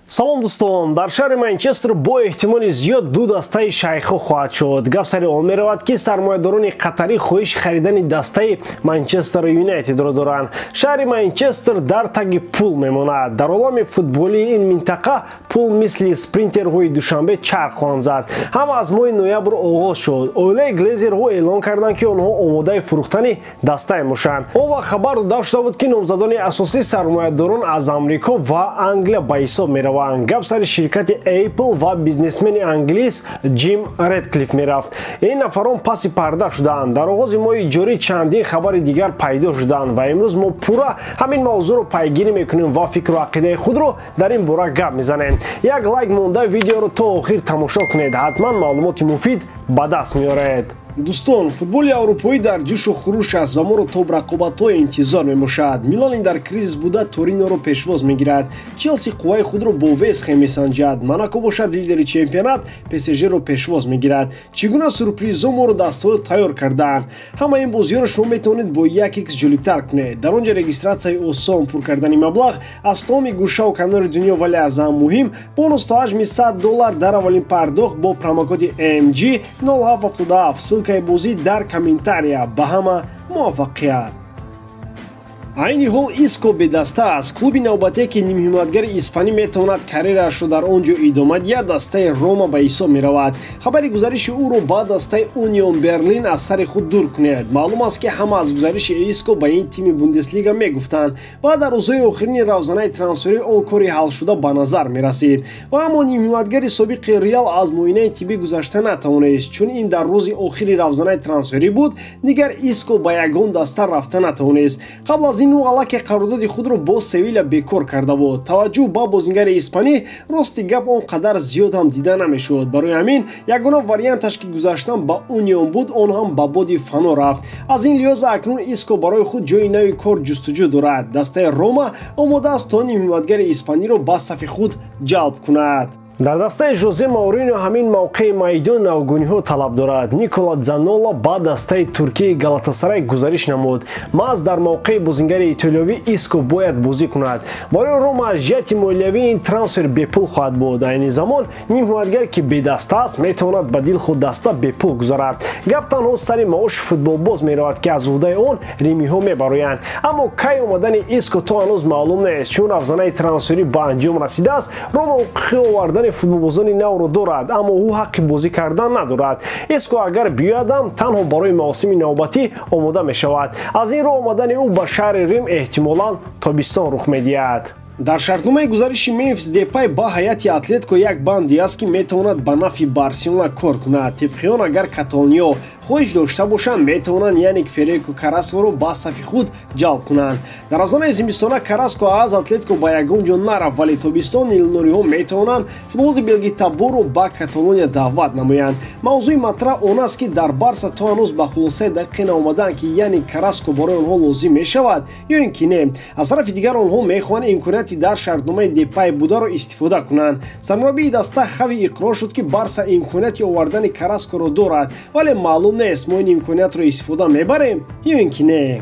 Салом дӯстон, дар шаҳри Манчестер бо эҳтимоли зиёд ду дастаи шайхҳо хоҳад шуд. Гап сари он меравад, ки сармоядорони қатарӣ хоҳиши харидани дастаи Манчестер Юнайтедро доранд. Шаҳри Манчестер дар таги пул мемонад. Дар олами футболии ин минтақа пул мисли спринтерҳои Душанбе чарх хоҳанд зад. Ҳама аз моҳи ноябр оғоз шуд. Оилаи Глезерҳо эълон карданд, ки онҳо омодаи фурӯхтани дастае мешаванд. Он вақт хабар дода шуда буд, ки номзадони асосии сармоядорон аз Амрико ва Англия ба ҳисоб мераванд. Гап сари ширкати Apple ва бизнесмени англис Ҷим Редклифф мерафт. Ин нафарон паси парда шуданд. Дар оғози моҳи ҷорӣ чандин хабари дигар пайдо шуданд ва имрӯз мо пурра ҳамин мавзӯъро пайгирӣ мекунем ва фикру ақидаи худро дар ин бора гап мезанем. Як лайк монда видеоро то охир тамошо кунед, ҳатман маълумоти муфид ба даст меоред. Дӯстон, футболи аврупоӣ дар ҷӯшу хуруш аст ва моро то рақобатҳое интизор мебошад. Милан дар кризис буда Ториноро пешвоз мегирад. Челси қувваи худро бо Вестхэм месанҷад. Монако бошад лидери чемпионат ПСЖ-ро пешвоз мегирад. Чӣ гуна сюрпризҳо моро дастҳо тайёр кардаанд? Ҳама ин бозиҳоро шумо метавонед бо 1x ҷолибтар кунед. Дар он ҷо регистратсияи осон, пур кардани маблағ аз тамоми гӯшаву канори дунё, вале аз ҳам муҳим бонус то ҳаҷми $100 дар аввалин пардохт бо промокоди MG 0777. Ссылкаи бозӣ дар комментария. Ба ҳама муваффақият. Айни ҳол Иско бедаста аст. Клуби навбатие, ки нимҳимоятгари испанӣ метавонад карьераашро дар он ҷо идома диҳад, дастаи Рома ба ҳисоб меравад. Хабари гузариши ӯро ба дастаи Унион Берлин аз сари худ дур кунед. Маълум аст, ки ҳама аз гузариши Иско ба ин тими Бундеслига мегуфтанд ва дар рӯзҳои охирини равзанаи трансферӣ он кори ҳалшуда ба назар мерасид. Ва аммо нимҳимоятгари собиқи Реал аз муоинаи тиббӣ гузашта натавонист, чун ин дар рӯзи охири равзанаи трансферӣ буд. Дигар Иско ба ягон даста рафта натавонист. Қабл аз ин ӯ аллакай қарордоди худро бо Севиля бекор карда буд. Таваҷҷӯҳ ба бозингари испанӣ рости гап он қадар зиёд ҳам дида намешуд. Барои ҳамин ягона варианташ, ки гузаштан ба Унион буд, он ҳам ба боди фано рафт. Аз ин лиҳоз акнун Иско барои худ ҷои нави кор ҷустуҷӯ дорад. Дастаи Рома омода аст то нимҳимоятгари испаниро ба сафи худ ҷалб кунад. Дар дастаи Жозе Маурино ҳамин мавқеи майдон навгуниҳо талаб дорад. Никола Занола ба дастаи туркии Галатасарай гузариш намуд. Маҳз дар мавқеи бозингари итолиёвӣ Иско бояд бозӣ кунад. Барои Рома аз ҷиҳати молиявӣ ин трансфер бепул хоҳад буд. Айни замон нимҳимоятгар, ки бедаста аст, метавонад ба дилхуд даста бепул гузарад. Гап танҳо сари маоши футболбоз меравад, ки аз уҳдаи он римиҳо мебароянд. Аммо кай омадани Иско то ҳанӯз маълум нест, чун равзанаи трансферӣ ба анҷом расидааст. Рома ҳуқуқи овардани футболбозони навро дорад, аммо ӯ ҳаққи бозӣ кардан надорад. Иско агар биёядам, танҳо барои мавсими навбатӣ омода мешавад. Аз ин рӯ омадани ӯ ба шаҳри Рим эҳтимолан тобистон рух медиҳад. Дар шартномаи гузариши Мемфис Депай ба ҳайати Атлетико як банде аст, ки метавонад ба нафъи Барселона кор кунад. Тибқи он, агар каталониё хоҳиш дошта бошанд, метавонанд Яник Фереко Караскоро ба сафи худ ҷалб кунанд. Дар равзанаи зимистона Караско аз Атлетико ба ягон ҷо нарафт, вале тобистон нилнориҳо метавонанд футболбози белгитаборро ба Каталония даъват намоянд. Мавзӯи матраҳ он аст, ки дар Барса то ҳанӯз ба хулосаи дақиқе наомаданд, ки Яник Караско барои онҳо лозим мешавад ё ин ки не. Аз тарафи дигар онҳо мехоҳанд имконияти дар шартномаи Депай бударо истифода кунанд. Сармураббии даста Хави иқрор шуд, ки Барса имконияти овардани Караскоро дорад, вале маълум нест, мо ин имкониятро истифода мебарем ё ин ки не.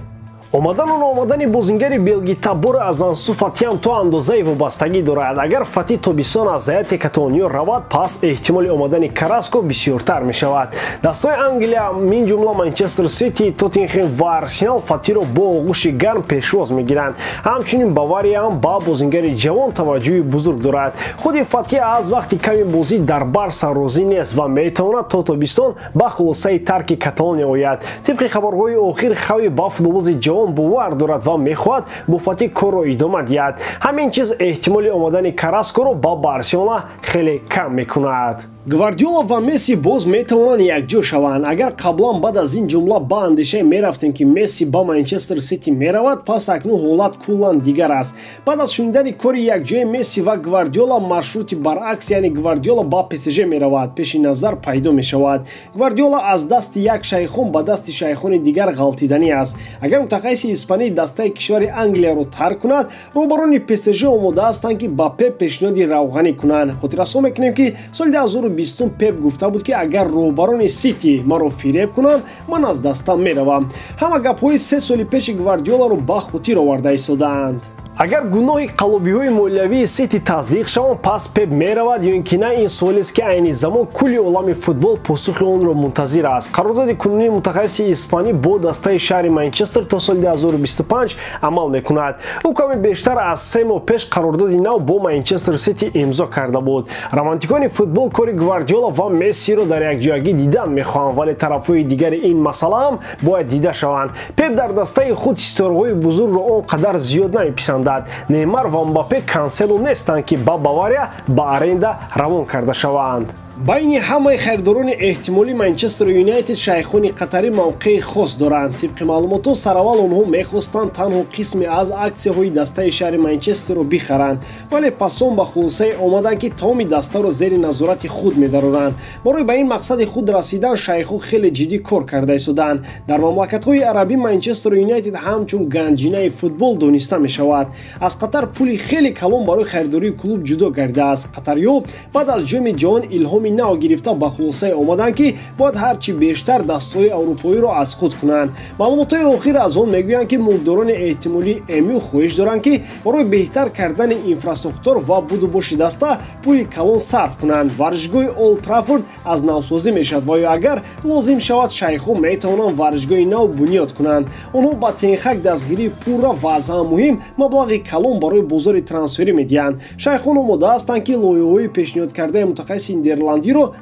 Омадану наомадани бозингари белгитабор аз Ансу Фатиам то андозаи вобастагӣ дорад. Агар Фати тобистон аз ҳайати каталониё равад, пас эҳтимоли омадани Караско бисёртар мешавад. Дастҳои Англия, мин ҷумла Манчестер Сити, Тоттенхем ва Арсенал Фатиро бо оғӯши гарм пешвоз мегиранд. Ҳамчунин Бавария ҳам ба бозингари ҷавон таваҷҷӯҳи бузург дорад. Худи Фати аз вақти ками бозӣ дар Барса розӣ нест ва метавонад то тобистон ба хулосаи тарки Каталония ояд. Тибқи хабарҳои охир, Хави ба футболбози ҷавон бовар дорад ва мехоҳад бо Фати корро идома диҳад. Ҳамин чиз эҳтимоли омадани Караскоро ба Барселона хеле кам мекунад. Гвардиола ва Месси боз метавонанд якҷо шаванд. Агар қаблан баъд аз ин ҷумла ба андешае мерафтем, ки Месси ба Манчестер Сити меравад, пас акнун ҳолат куллан дигар аст. Баъд аз шунидани кори якҷои Месси ва Гвардиола, маршрути баръакс, яъне Гвардиола ба ПСЖ меравад, пеши назар пайдо мешавад. Гвардиола аз дасти як шайхон ба дасти шайхони дигар ғалтиданӣ аст. Агар мутахассиси испанӣ дастаи кишвари Англияро тарк кунад, роҳбарони ПСЖ омода ҳастанд, ки ба Пеп пешниҳоди равғанӣ кунанд. Хотиррасон мекунем, ки соли 2020 Пеп гуфта буд, ки агар роҳбарони Сити маро фиреб кунанд, ман аз дастам меравам. Ҳама гапҳои 3 соли пеши Гвардиоларо ба хотир оварда истодаанд. Агар гуноҳи қаллобиҳои молиявии Сити тасдиқ шаванд, пас Пеп меравад ё ин ки на, ин суолест, ки айни замон кулли олами футбол посухи онро мунтазир аст. Қарордоди кунунии мутахассиси испанӣ бо дастаи шаҳри Манчестер то соли 2025 амал мекунад. Ӯ каме бештар аз 3 моҳ пеш қарордоди нав бо Манчестер Сити имзо карда буд. Романтикони футбол кори Гвардиола ва Мессиро дар якҷоягӣ дидан мехоҳанд, вале тарафҳои дигари ин масъала ҳам бояд дида шаванд. Пеп дар дастаи худ ситораҳои бузургро он қадар зиёд намеписандад. Неймар ва Мбаппе Кансело нестанд, ки ба Бавария ба аренда равон карда шаванд. Байни ҳамаи харидорони эҳтимолии Манчестер Юнайтед шайхони қатарӣ мавқеи хос доранд. Тибқи маълумотҳо, сараввал онҳо мехостанд танҳо қисме аз аксияҳои дастаи шаҳри Манчестерро бихаранд, вале пасон ба хулосае омаданд, ки тамоми дастаро зери назорати худ медароранд. Барои ба ин мақсади худ расидан шайхҳо хеле ҷиддӣ кор карда истоданд. Дар мамлакатҳои арабӣ Манчестер Юнайтед ҳамчун ганҷинаи футбол дониста мешавад. Аз Қатар пули хеле калон барои харидории клуб ҷудо гардидааст. Қатариҳо баъд аз Ҷоми ҷаҳон илҳоми нав гирифта, ба хулосае омаданд, ки бояд ҳарчи бештар дастаҳои аврупоиро аз худ кунанд. Маълумотҳои охир аз он мегӯянд, ки мулкдорони эҳтимолии МЮ хоҳиш доранд, ки барои беҳтар кардани инфрасохтор ва будубоши даста пули калон сарф кунанд. Варзишгоҳи Олд Траффорд аз навсозӣ мешавад ва ё агар лозим шавад, шайхҳо метавонанд варзишгоҳи нав бунёд кунанд. Онҳо ба Тен Хаг дастгирии пурра ва, аз ҳама муҳим, маблағи калон барои бозори трансферӣ медиҳанд. Шайхон омода ҳастанд, ки лоиҳаҳои пешниҳод кардаи мутахассиси нидерландиро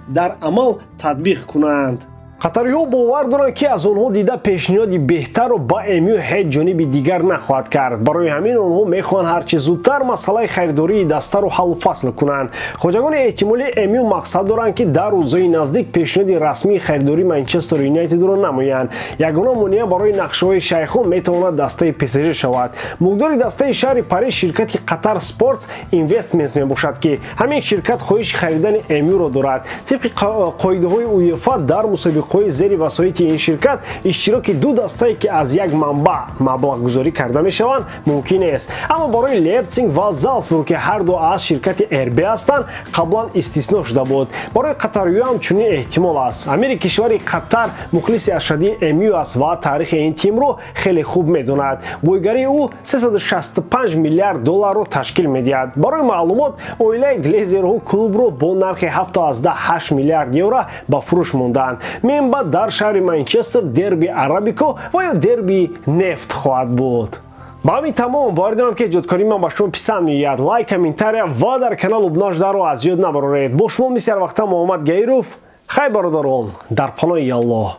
дар амал татбиқ кунанд. Қатариҳо бовар доранд, ки аз онҳо дида пешниҳоди беҳтарро ба МЮ ҳеҷ ҷониби дигар нахоҳад кард. Барои ҳамин онҳо мехоҳанд ҳарчи зудтар масъалаи харидории дастаро ҳаллу фасл кунанд. Хоҷагони эҳтимолии МЮ мақсад доранд, ки дар рӯзҳои наздик пешниҳоди расмии харидории Манчестер Юнайтедро намоянд. Ягона монеа барои нақшаҳои шайхон метавонад дастаи ПСЖ шавад. Мулкдори дастаи шаҳри Париж ширкати Қатар Спортс Инвестментс мебошад, ки ҳамин ширкат хоҳиши харидани МЮро дорад. Тибқи қоидаҳои УЕФА, дар мусобиқаҳои зери васоити ин ширкат иштироки ду дастае, ки аз як манбаъ маблағгузорӣ карда мешаванд, мумкин нест. Аммо барои Лейпсиг ва Залцбург, ки ҳарду аз ширкати РБ ҳастанд, қаблан истисно шуда буд. Барои қатариёам чунин эҳтимол аст. Амири кишвари Қатар мухлиси ашаддии МЮ аст ва таърихи ин тимро хеле хуб медонад. Бойгарии ӯ 365 миллиард долларро ташкил медиҳад. Барои маълумот, оилаи Глезерҳо клубро бо нархи 7,8 миллиард евро ба фурӯш монданд. Минбаъд дар шаҳри Манчестер дерби арабико ва ё дерби нефт хоҳад буд. Ба ҳамин тамом. Боварӣ дорам, ки эҷодкории ман ба шумо писанд меояд. Лайк, комментария ва дар канал обуна шударо аз ёд набароред. Бо шумо мисли ҳар вақта Муҳаммад Гаиров. Хай, бародарон, дар паноҳи Аллоҳ.